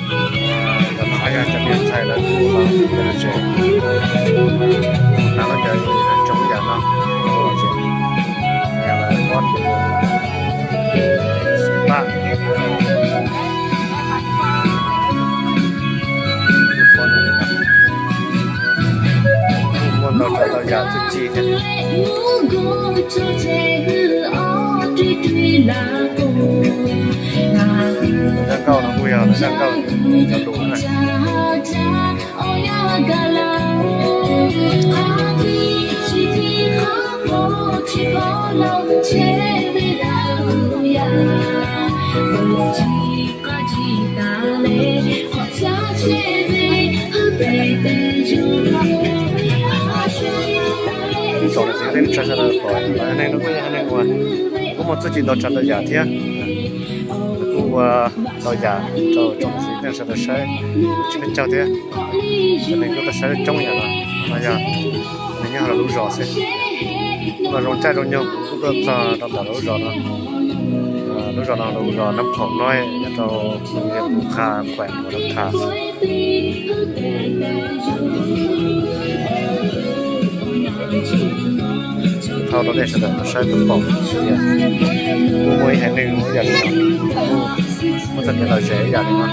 Cov no yog cov niam ntxhais lawv kuj los tsev, kuj mus hnav lub cov tsoom yam no los tsev, yog lawv pob xim paj. Muaj ntau tsav ntau yam txuj ci thiab. Zaj nkauj no kuj yog zaj nkauj cov lus na. Tsoom niam txiv kwv tij neej tsa sawv daws pom, lawv haiv neeg no kuj yog haiv neeg uas kuj muaj txuj ci ntau tsav ntau yam thiab. Kuj ua ntau yam rau tsoom niam txiv kwv tij neej tsa sawv daws saib, tsis pheej caug thiab. Cov neeg kuj tuaj saib lub coob yam no, no yog nws nyob hauv lawv lub zos xwb. Kuj los zoo caij zoo nyoog kuv kuj tuaj txog rau ntawm lawv lub zos no. Lub zos no lub zos Nab Khoom no nyob rau Pus Qha, khueem Nab Tha. Thauj rau nej sawv daws tau saib tau pom tias kuj muaj ib haiv neeg ib yam li no, muaj txoj kev lom zem ib yam li no.